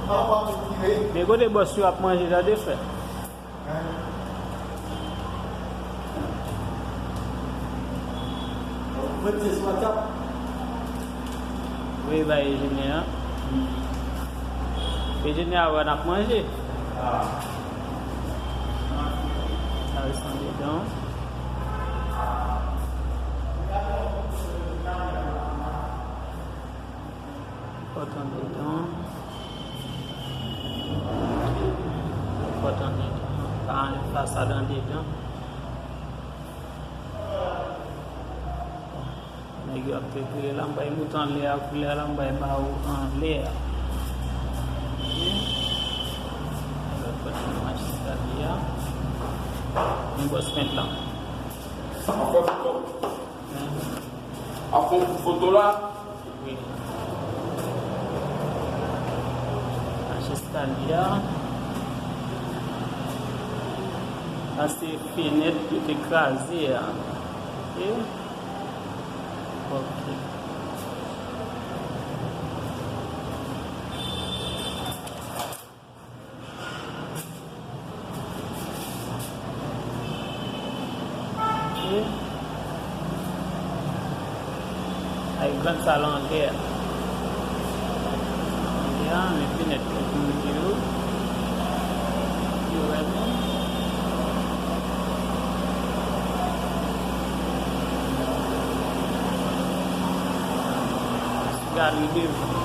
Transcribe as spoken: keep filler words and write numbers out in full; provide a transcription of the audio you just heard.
Men kote bòs yo ap manje, tande frè. Voye bay enjenyè a. Enjenyè a wè n ap manje. Sa res andedan. Pòt andedan. Pòt andedan. Pa anlè fasad andedan. Nèg yo ap dekore la, m bay bout anlè a, koulè la, m bay ba ou anlè a. Ok. Alò, pòt nan machin sa li a. Yon bòs pent la. Ap fè foto. Ap fè foto la. Wi. Mache eskalye a. Sa se fenèt yo te kraze a. Ok. Ok. Ok. Ay, gran sal anlè a. Anlè a, men fenèt yo pou mete yo. Yo wè nou. Gade devan.